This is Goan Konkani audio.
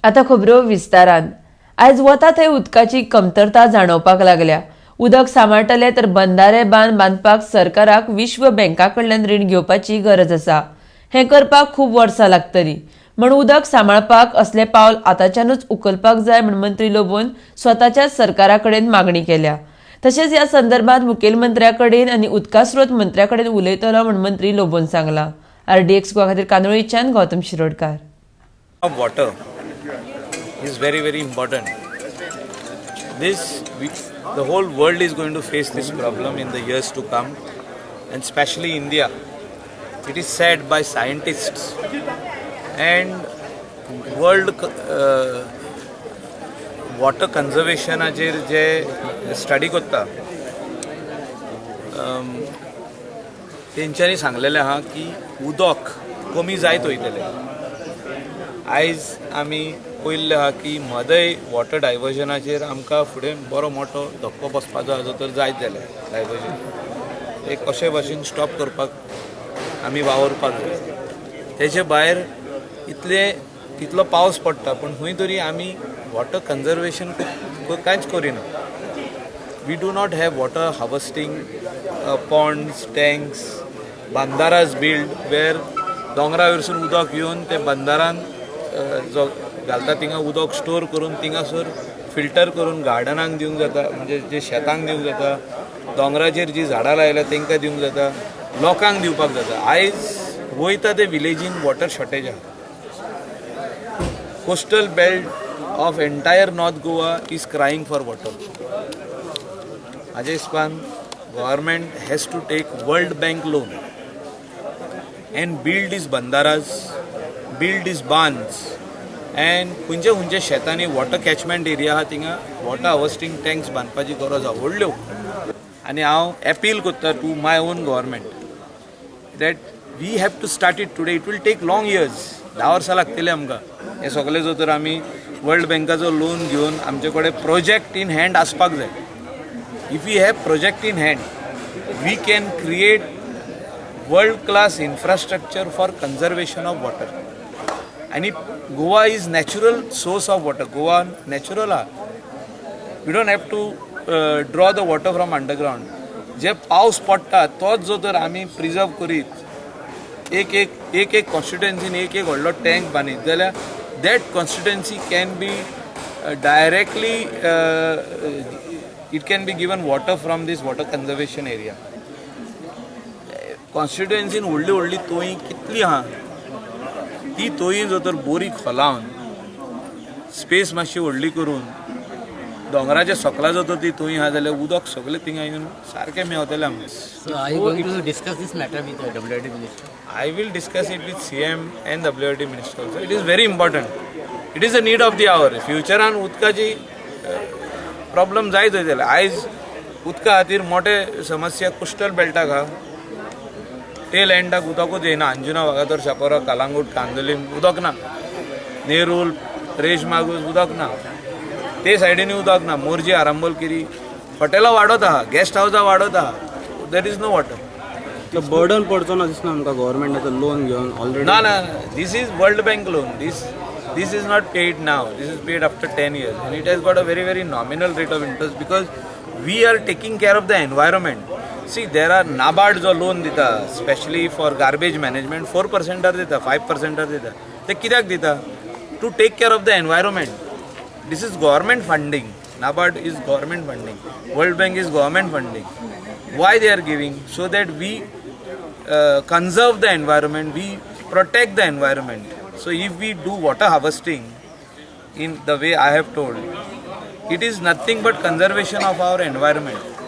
आतां खबरो विस्तारान. आयज वता थंय उदकाची कमतरता जाणवपाक लागल्या. उदक सांबाळटले तर बंधारे बांद बांदपाक सरकाराक विश्व बँका कडल्यान रीण घेवपाची गरज आसा. हें करपाक खूब वर्सां लागतली, म्हण उदक सांबाळपाक असलें पावल आतांच्यानूच उखलपाक जाय म्हण मंत्री लोबोन स्वताच्या सरकारा कडेन मागणी केल्या. तशेंच ह्या संदर्भात मुखेलमंत्र्या कडेन आनी उदका स्रोत मंत्र्या कडेन उलयतलो म्हण मंत्री लोबोन सांगलां. आरडीएक्स गोवा खातीर कांदोळीच्यान Gautam Shirodkar. Of water is very, very important. The whole world is going to face this problem in the years to come, and especially India. It is said by scientists and world water conservationाचेर जे स्टडी करता, तेंच्यांनी सांगलेलें आहा की उदक कमी जायत वयतलें. आयज आमी पळयल्लें आहा की म्हादय वॉटर डायवर्जनाचेर आमकां फुडें बरो मोठो धक्को बसपाचो आसा. तर जायत जाल्यार डायवर्जन एक कशे भाशेन स्टॉप करपाक आमी वावुरपाक जाय. तेजे भायर इतले तितलो पावस पडटा, पूण खंय तरी आमी वॉटर कन्जर्वेशन कांयच करिना. We do not have water harvesting ponds, tanks, bandharas build where दोंगरा वयरसून उदक येवन ते बंदारान जो घालता, थिंगा उदक स्टोर करून थिंगासर फिल्टर करून गार्डनाक दिवंक जाता, म्हणजे जे शेतांक दिवंक जाता, दोंगराचेर जी झाडां लायल्या तांकां दिवंक जाता, लोकांक दिवपाक जाता. आयज वयता ते विलेजीन वॉटर शॉर्टेज आहा. Coastal belt of entire North Goa is crying for water. म्हाज्या हिसपान government has to take World Bank loan and build these bandharas, build these bunds, and खंयच्या खंयच्या शेतांनी वॉटर कॅचमेंट एरिया आहा, थिंगा वॉटर हार्वस्टींग टँक्स बांदपाची गरज आहा व्हडल्यो. आनी हांव एपील करता to my own government that we have to start it today. It will take long years. 10 वर्सां लागतली आमकां हें सगळें. जर तर आमी वर्ल्ड बँकाचो लोन घेवन आमचे कडेन प्रोजेक्ट इन हँड आसपाक जाय. If we have project in hand, we can create world class infrastructure for conservation of water. आनी Goa is natural source of water. Goa natural आहा. We don't have to draw the water from underground. जे पावस पडटा तोच जो तर आमी प्रिजर्व करीत, एक एक एक एक कॉन्स्टिट्युएन्सीन एक एक व्हडलो टँक बांदीत जाल्यार that constituency can be directly, it can be given water from this water conservation area. कॉन्स्टिट्युएन्सीन व्हडली व्हडली तोयी कितली आहा, ती तोयी जर तर बोरी खोलावन, स्पेस मातशी व्हडली करून, दोंगराच्या सकला जर तर ती तोयी आहा जाल्यार उदक सगळें थिंगा येवन सारकें मेवतलें आमकां. So are you going to discuss this matter with the WRD minister? I will discuss it with CM and WRD minister also. It is very important. It is a need of the hour. फ्युचरान उदकाची प्रॉब्लम जायत वयतले. आयज उदका खातीर मोठे समस्या कोस्टल बेल्टाक आहा. टेल एंडाक उदकूच येयना. अंजुना, वागातोर, शापोरा, कलांगूट, कांदोलीम उदक ना. नेरूल, रेश मागूस उदक ना. ते सायडीनी उदक ना. मोरजी, आरांबोल, केरी हॉटेलां वाडत आहा, गेस्ट हावसां वाडत आहा. There is no water. तो बर्डन पडचो ना दिसना आमकां गव्हर्मेंटाचो लोन घेवन already? No, this is World Bank loan. This is not paid now. This is paid after 10 years. And it has got a very, very nominal rate of interest because we are taking care of the environment. See, there are NABARD जो लोन दिता, specially for garbage management, 4 पर्सेंटार दिता, 5 पर्सेंटार दिता. ते कित्याक दिता? To take care of the environment. This is government funding. NABARD is government funding. World Bank is government funding. Why they are giving? So that we conserve the environment, we protect the environment. So if we do water harvesting in the way I have told, it is nothing but conservation of our environment.